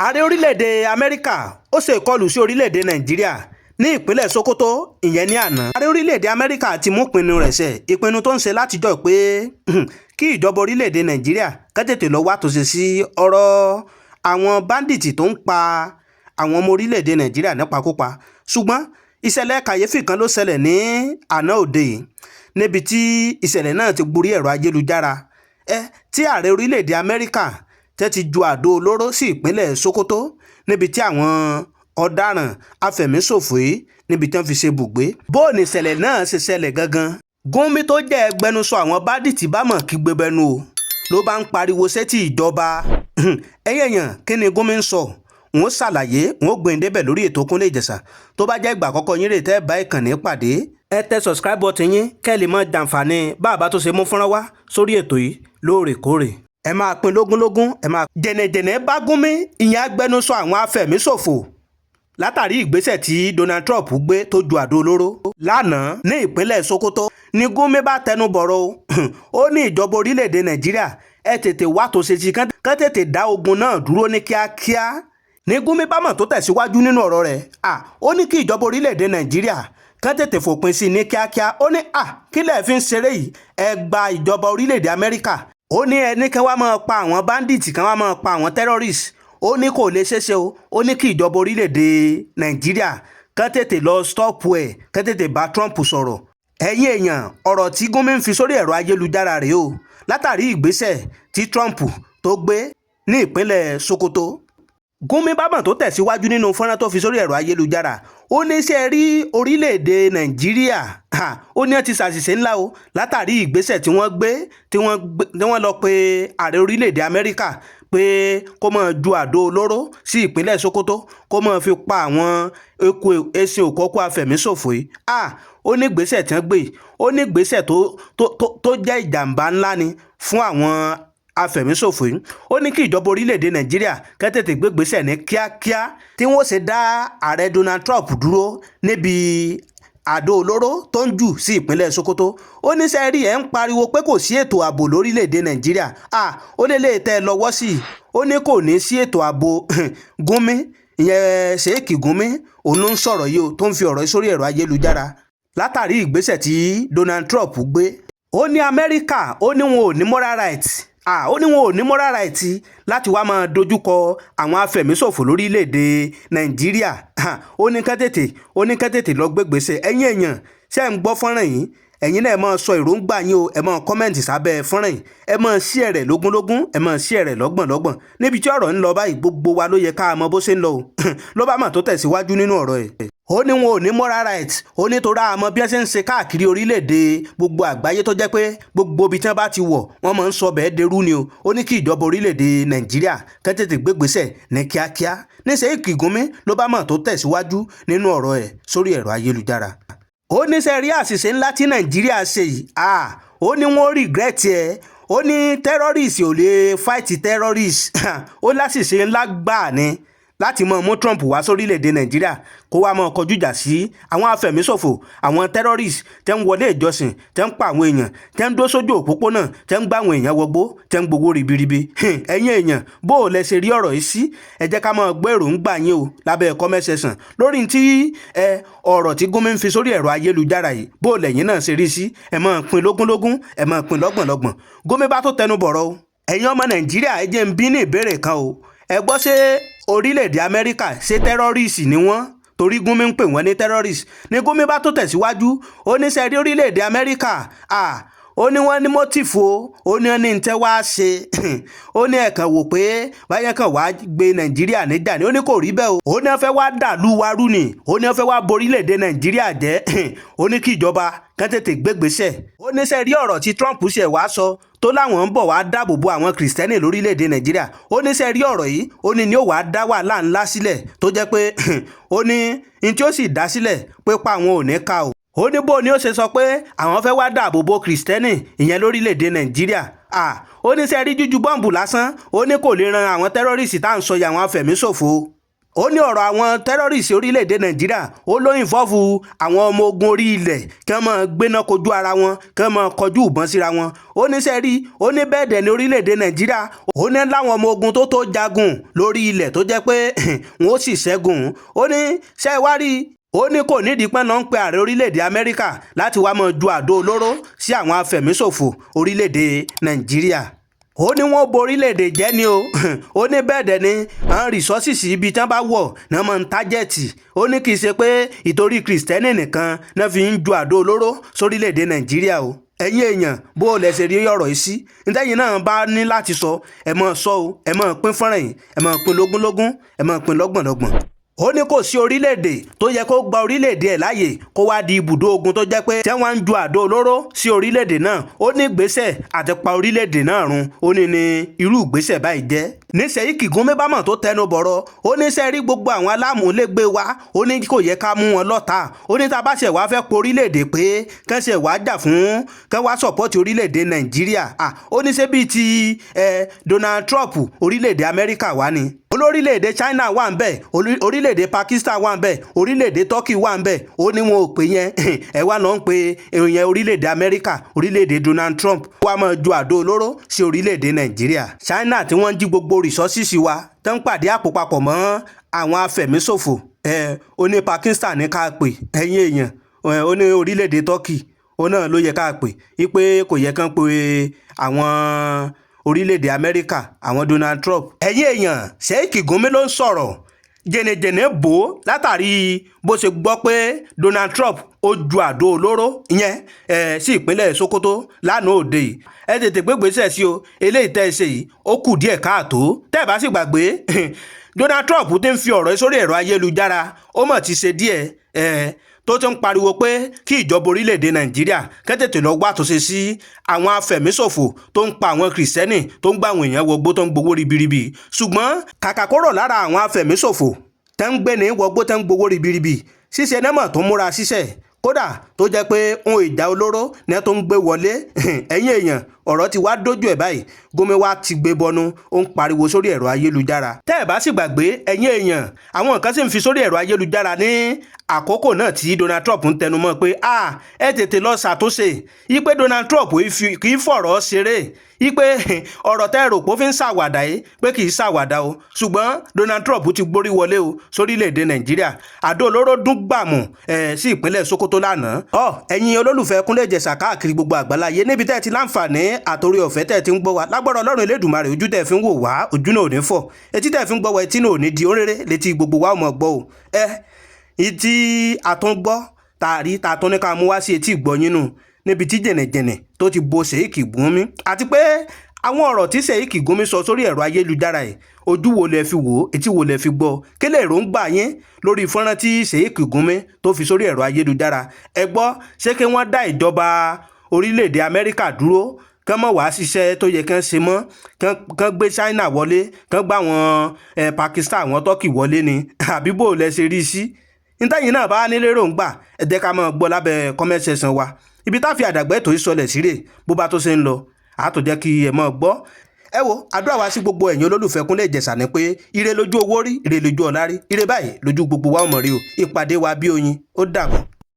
Ààrẹ orílẹ̀-èdè Amẹ́ríkà ó ṣe ìkọlù sí orílẹ̀-èdè Nàìjíríà ní ìpínlẹ̀ Sokoto, ìyẹn ní àná. Ààrẹ orílẹ̀-èdè Amẹ́ríkà ti mú ìpinnu rẹ̀ ṣẹ, ìpinnu tó ń ṣe látijọ́ pé kí ìjọba orílẹ̀-èdè Nàìjíríà ká tètè lọ wá túnṣe sí ọ̀rọ̀ àwọn bandits tó ń pa àwọn ọmọ orílẹ̀-èdè Nàìjíríà nípakúpa. Ṣùgbọ́n ìṣẹ̀lẹ̀ kàyéfì kan ló ṣẹlẹ̀ ní àná òde yìí, níbi tí ìṣẹ̀lẹ̀ náà ti gborí ẹ̀rọ ayélujára ẹ, tí ààrẹ orílẹ̀-èdè Amẹ́ríkà tẹ́ ti ju àdó olóró sí ìpínlẹ̀ Sokoto, níbi tí àwọn ọ̀daràn afẹ̀míṣòfò yìí, níbi tí wọ́n fi ṣe bùgbé. Bó ní ìṣẹ̀lẹ̀ náà ṣe ṣẹlẹ̀ gangan, Gúnmi tó jẹ́ ẹgbẹnusọ àwọn bandits bá mọ̀ kígbe bẹnu o, ló bá ń pariwo sétí ìjọba. Ẹ̀yin èèyàn, kí ni Gúnmi ń sọ? N ó ṣàlàyé, n ó gbé débẹ̀ lórí ètò Kúnlé Ìjẹ̀ṣà. Tó bá jẹ́ ìgbà àkọ́kọ́ yín rè tẹ́ bá ìkànnì pàdé, ẹ tẹ subscribe button yín kẹ́ ẹ lè mọ jàǹfààní bá a bá tó ṣe mú fọ́nrán wá sórí ètò yìí lóòrèkóòrè. Ẹ máa pín lógúnlógún, ẹ máa. Jẹ̀nẹ̀jẹ̀nẹ̀ bá Gúnmi, ìyẹn agbẹnusọ àwọn afẹ̀míṣòfò, látàrí ìgbésẹ̀ tí Donald Trump gbé tó ju àdó olóró lánàá ní ìpínlẹ̀ Sokoto, ní Gúnmi bá tẹnu bọ̀rọ̀ o. Ó ní ìjọba orílẹ̀-èdè Nàìjíríà, ẹ tètè wá tó ṣe sí kán tètè dá ogun náà dúró ní kíákíá. Ní Gúnmi bá mọ̀ tó tẹ̀síwájú nínú ọ̀rọ̀ rẹ̀, ó ní kí ìjọba orílẹ̀-èdè Nàìjíríà kán tètè fòpin sí ní kíákíá. Ó ní à kí lẹ̀ fi ń ṣeré yìí? Ẹ gba ìjọba orílẹ̀-èdè Amẹ́ríkà, ó ní ẹni kí wọ́n máa pa àwọn bandits, kí wọ́n máa pa àwọn terrorists. Ó ní kò lè ṣeéṣe o. Ó ní kí ìjọba orílẹ̀-èdè Nàìjíríà kán tètè lọ stop ẹ̀, kán tètè bá Trump sọ̀rọ̀. Ẹ̀yin èèyàn, ọ̀rọ̀ tí Gúnmi ń fi sórí ẹ̀rọ ayélujára rèé o, látàrí ìgbésẹ̀ tí Trump tó gbé ní ìpínlẹ̀ Sokoto. Gúnmi bámọ̀ tó tẹ̀síwájú nínú fọ́nrán tó fi sórí ẹ̀rọ ayélujára, ó ní ṣe rí orílẹ̀-èdè Nàìjíríà, ó ní wọ́n ti ṣàṣìṣe ńlá o, látàrí ìgbésẹ̀ tí wọ́n gbé, tí wọ́n lọ pe ààrẹ orílẹ̀-èdè Amẹ́ríkà pé kó máa ju àdó olóró sí ìpínlẹ̀ Sokoto, kó máa fi pa àwọn eku ẹṣin òkọ́kọ́ afẹ̀míṣòfò yìí. Ó ní ìgbésẹ̀ tí wọ́n gbé, ó ní ìgbésẹ̀ tó jẹ́ ìjàmbá ńlá ni fún àwọn afẹ̀míṣòfò yìí. Ó ní kí ìjọba orílẹ̀-èdè Nàìjíríà kẹ́ tètè gbé ìgbésẹ̀ ní kíákíá tí wọ́n ṣe dá ààrẹ Donald Trump dúró níbi àdó olóró tó ń jù sí ìpínlẹ̀ Sokoto. Ó ní sẹ́rí ẹ̀ ń pariwo pé kò sí ètò ààbò lórílẹ̀-èdè Nàìjíríà, ó lè lè tẹ́ ẹ lọ́wọ́ sí i. Ó ní kò ní sí ètò ààbò. Gúnmi, ìyẹn Sheikh Gúnmi, òun ló ń sọ̀rọ̀ yìí o, tó ń fi ọ̀rọ̀ yìí sórí ẹ̀rọ ayélujára látàrí ìgbésẹ̀ tí Donald Trump gbé. Ó ní Amẹ́ríkà, ó ní wọn ò ní moral right, ó ní wọn ò ní moral right láti wá máa dojúkọ àwọn afẹ̀míṣòfò lórílẹ̀‐èdè Nàìjíríà. Ó ní ká tètè lọ gbégbèsè. Ẹ̀yin èèyàn, ṣé ń gbọ́ fọ́nrán yìí? Ẹ̀yin náà, ẹ máa sọ èròǹgbà yín o. Ẹ máa comment sábẹ́ fọ́nrán yìí, ẹ máa share rẹ̀ lógúnlógún, ẹ máa share rẹ̀ lọ́gbọ̀nlọ́gbọ̀n. Níbi tí ọ̀rọ̀ ń lọ báyìí, gbogbo wa ló yẹ ká mọ bó ṣe ń lọ o. Ló bá mà tó tẹ̀síwájú nínú ọ̀rọ̀ ẹ̀, ó ní wọn ò ní moral right. Ó ní torí àmọ́ bí wọ́n ṣe ń ṣe káàkiri orílẹ̀-èdè gbogbo àgbáyé, tó jẹ́ pé gbogbo ibi tí wọ́n bá ti wọ̀, wọ́n máa ń sọ bẹ́ẹ̀ derú ni o. Ó ní kí ìjọba orílẹ̀-èdè Nàìjíríà kẹ́ tètè gbégbèsè ní kíákíá. Níṣẹ́ Ìkìgúnmí ló bá mọ̀ tó tẹ̀síwájú nínú ọ̀rọ̀ ẹ̀ sórí ẹ̀rọ ayélujára, ó ní ṣe rí àṣìṣe ńlá tí Nàìjíríà ṣe yìí, ó ní wọ́n regret ẹ̀. Ó ní terrorist ò lè fight terrorist. Ó láṣìṣe ńlá gbáà ni láti mọ̀ mú Trump wá sórílẹ̀‐èdè Nàìjíríà kó wá máa kọjú ìjà sí àwọn afẹ̀míṣòfò, àwọn terrorist tẹ́ ń wọlé ìjọsìn, tẹ́ ń pa àwọn èèyàn, tẹ́ ń dó sójú òpópónà, tẹ́ ń gbá àwọn èèyàn wọgbó, tẹ́ ń gbowó ribiribi. Ẹ̀yin èèyàn, bó o lẹ ṣe rí ọ̀rọ̀ yìí sí? Ẹ jẹ́ ká máa gbọ́ èròǹgbà yín o lábẹ́ comment section lórí tí ẹ ọ̀rọ̀ tí Gúnmi ń fi sórí ẹ̀rọ ayélujára yìí. Bó o lẹ̀yin náà ṣe rí sí? Ẹ máa pín lógúnlógún, ẹ máa pín lọ́gbọ̀nlọ́gbọ̀n. Gúnmi bá tó tẹnu bọ̀rọ̀ o. Ẹ̀yin ọmọ Nàìjíríà, ẹ jẹ́ ń bí ní ìbéèrè kan o. Ẹ gbọ́, ṣé orílẹ̀-èdè Amẹ́ríkà, ṣé terrorist ni wọ́n? Torí Gúnmi ń pè wọ́n ní terrorist. Ní Gúnmi bá tó tẹ̀síwájú, ó ní sẹ́rí orílẹ̀-èdè Amẹ́ríkà, ó ní wọ́n ní motive o. Ó ní wọ́n ní ń tẹ́ wá ṣe. Ó ní ẹ̀kan wò pé báyẹn kan wàá gbé Nàìjíríà níjà ni. Ó ní kò rí bẹ́ẹ̀ o. Ó ní wọ́n fẹ́ wá dàlú wa rú ni. Ó ní wọ́n fẹ́ wá borílẹ̀-èdè Nàìjíríà jẹ́. Ó ní kí ìjọba kán tètè gbégbèsè. Ó ní sẹ́ rí ọ̀rọ̀ tí Trump ṣe wá sọ tó láwọn ń bọ̀ wá dáàbò bo àwọn Kìrìsìtẹ́nì lórílẹ̀‐èdè Nàìjíríà, ó ní sẹ́ rí ọ̀rọ̀ yìí, ó ní ní ó wàá dá wàhálà ńlá sílẹ̀, tó jẹ́ pé ó ní ní tí ó sì dá sílẹ̀ pé pa àwọn ò ní ká o. Ó ní bó ni ó ṣe sọ pé àwọn fẹ́ wá dáàbò bo Kìrìsìtẹ́nì, ìyẹn lórílẹ̀‐èdè Nàìjíríà? Ó ní sẹ́ rí jújú bọ́ǹbù lásán, ó ní kò lè ran àwọn terrorist tá à ń sọ yìí, àwọn afẹ̀míṣòfò. Ó ní ọ̀rọ̀ àwọn terrorist orílẹ̀-èdè Nàìjíríà, ó ló involve àwọn ọmọ ogun orí ilẹ̀ kí wọ́n máa gbéná kojú ara wọn, kí wọ́n máa kọjú ìbọn síra wọn. Ó ní sẹ́rí, ó ní bẹ́ẹ̀ dẹ̀ ní orílẹ̀-èdè Nàìjíríà, ó ní láwọn ọmọ ogun tó tó jagun lórí ilẹ̀ tó jẹ́ pé wọ́n ó sì ṣẹ́gun. Ó ní ṣẹ́ wá rí, ó ní kò nídìí pẹ́ náà ń pe ààrẹ orílẹ̀-èdè Amẹ́ríkà láti wá máa ju àdó olóró sí àwọn afẹ̀míṣòfò orílẹ̀-èdè Nàìjíríà. Ó ní wọ́n bo orílẹ̀-èdè jẹ́ ni o. Ó ní bẹ́ẹ̀ dẹ̀ ni àwọn resources ibi tí wọ́n bá wọ̀ ní wọ́n máa ń target. Ó ní kì í ṣe pé ìtorí Kìrìsìtẹ́nì nìkan náà fi ń ju àdó olóró sórílẹ̀-èdè Nàìjíríà o. Ẹ̀yin èèyàn, bó o lẹ̀ ṣe rí ọ̀rọ̀ yìí sí? Ntẹ́yìn náà bá ní láti sọ, ẹ máa sọ o. Ẹ máa pín fọ́nrán yìí, ẹ máa pín lógúnlógún, ẹ máa pín lọ́gbọ̀nlọ́gbọ̀n. Ó ní kò sí orílẹ̀-èdè tó yẹ kó gba orílẹ̀-èdè ẹ̀ láàyè kó wá di ibùdó ogun tó jẹ́ pé tí wọ́n ń ju àdó olóró sí orílẹ̀-èdè náà. Ó ní ìgbésẹ̀ àti pa orílẹ̀-èdè náà run, ó ní ní irú ìgbésẹ̀ báyìí jẹ́. Ní Sheikh Gumi bámọ̀ tó tẹnu bọ̀rọ̀, ó ní sẹ́ rí gbogbo àwọn alámúlégbé wa, ó ní kò yẹ ká mú wọn lọ́tà. Ó ní tá a bá ṣẹ̀ wá fẹ́ po orílẹ̀-èdè pé kán ṣẹ̀ wá jà fún, kán wá support orílẹ̀-èdè Nàìjíríà, ó ní ṣé bíi ti Donald Trump orílẹ̀-èdè Amẹ́ríkà wá ni? Olórílẹ̀-èdè China wà ń bẹ̀, orílẹ̀-èdè Pakistan wà ń bẹ̀, orílẹ̀-èdè Turkey wà ń bẹ̀. Ó ní wọn ò pè yẹn, ẹ wá lọ ń pe ìyẹn orílẹ̀-èdè Amẹ́ríkà, orílẹ̀-èdè Donald Trump, wá máa ju àdó olóró sí orílẹ̀-èdè Nàìjíríà. China tí wọ́n ń jí gbogbo resources wa, tó ń pàdé àpò papọ̀ mọ́ àwọn afẹ̀míṣòfò ẹ. Ó ní Pakistan ní ká pè. Ẹ̀yin èèyàn, ó ní orílẹ̀-èdè Turkey, ó náà ló yẹ ká pè, wípé kò yẹ kán pe àwọn orílẹ̀-èdè Amẹ́ríkà, àwọn Donald Trump. Ẹ̀yin èèyàn, Sheikh Gumi ló ń sọ̀rọ̀ jẹnẹjẹnẹ bò ó látàrí bó ṣe gbọ́ pé Donald Trump ó ju àdó olóró ìyẹn ẹ̀ sí ìpínlẹ̀ Sokoto lánàá òde yìí. Ẹ tètè gbégbèsè sí o. Eléyìí tẹ́ ẹ ṣe yìí, ó kù díẹ̀ káàtó. Tẹ́ ẹ bá sì gbàgbé, Donald Trump ti ń fi ọ̀rọ̀ yìí sórí ẹ̀rọ ayélujára, ó mọ̀ ti ṣe díẹ̀ ẹ̀ tó ti ń pariwo pé kí ìjọba orílẹ̀-èdè Nàìjíríà kẹ́ tètè lọ wá àtúnṣe sí àwọn afẹ̀míṣòfò tó ń pa àwọn Kìrìsìtẹ́nì, tó ń gbà àwọn èèyàn wọgbó, tó ń gbowó ribiribi. Ṣùgbọ́n kàkà kó rọ̀ lára àwọn afẹ̀míṣòfò tẹ́ ń gbé ní wọgbó, tẹ́ ń gbowó ribiribi, ṣíṣe nẹ́mọ̀ tó múra ṣiṣẹ́, kódà tó jẹ́ pé ohun ìjà olóró ní tó ń gbé wọlé. Ẹ̀yin èèyàn, ọ̀rọ̀ ti wá dójú ẹ̀ báyìí. Gumi wá ti gbé bọnu, ó ń pariwo sórí ẹ̀rọ ayélujára. Tẹ́ ẹ̀ bá sì gbàgbé, ẹ̀yin èèyàn, àwọn kan sì ń fi sórí ẹ̀rọ ayélujára ní àkókò náà tí Donald Trump ń tẹnumọ́ pé a ẹ tètè lọ ṣàtúnṣe yí pé Donald Trump kì í fọ̀rọ̀ ṣeré, yí pé ọ̀rọ̀ tẹ́ rò pé ó fi ń ṣàwàdà yìí, pé kì í ṣàwàdà o. Ṣùgbọ́n Donald Trump ti gbórí wọlé o sórílẹ̀‐èdè Nàìjíríà. Àdó olóró dún gbàmù ẹ̀ sí ìpínlẹ̀ Sokoto lánàá. Ọ ẹ̀yin olólùfẹ́ Kúnlé Ìjẹ̀ṣà káàkiri gbogbo àgbáláyé, níbi tẹ́ ẹ ti láǹfààní àtòrí ọ̀fẹ́ tẹ́ ẹ ti ń gbọ́ wa, lágbára Ọlọ́run Elédùmarè, ojú tẹ́ ẹ fi ń wò wá, ojú náà ò ní fọ́. Etí tẹ́ ẹ fi ń gbọ́ wa, etí náà ò ní di oréré létí gbogbo wa ò mọ̀ gbọ́ o. Ẹ ìtí àtúngbọ́ tààrí tààtún ní ká mú wá sí etí ìgbọ́yín nù níbi tí jẹ̀nẹ̀jẹ̀nẹ̀ tó ti bo Sheikh Gumi, àti pé àwọn ọ̀rọ̀ tí Sheikh Gumi sọ sórí ẹ̀rọ ayélujára ẹ̀, ojú wo lẹ fi wò ó? Etí wo lẹ fi gbọ́? Kí lè èròǹgbà yín lórí fọ́nrán tí Sheikh Gumi tó fi sórí ẹ̀rọ ayélujára? Ẹ gbọ́, ṣé kí wọ́n dá ìjọba orílẹ̀-èdè Amẹ́ríkà dúró, kán mọ̀ wá ṣiṣẹ́ tó yẹ kán ṣe mọ́, kán gbé China wọlé, kán gbá àwọn Pakistan, àwọn Turkey wọlé ni, àbí bó lẹ ṣe rí sí? Nítẹ̀yìn náà bá nílé èròǹgbà, ẹ jẹ́ ká máa gbọ́ lábẹ́ comment section wa. Ibi tá a fi àdàgbẹ́ tó ìsọlẹ̀ síre, bó bá tó ṣe ń lọ, àá tó jẹ́ kí ẹ máa gbọ́. Ẹ wo, àdúrà wa sí gbogbo ẹ̀yin olólùfẹ́ Kúnlé Ìjẹ̀ṣà ni pé ire lójú owó rí, ire lójú ọ̀la rí, ire báyìí lójú gbogbo wa ò mọ̀ rí o. Ìpàdé wa bí oyin, ó dàbọ̀.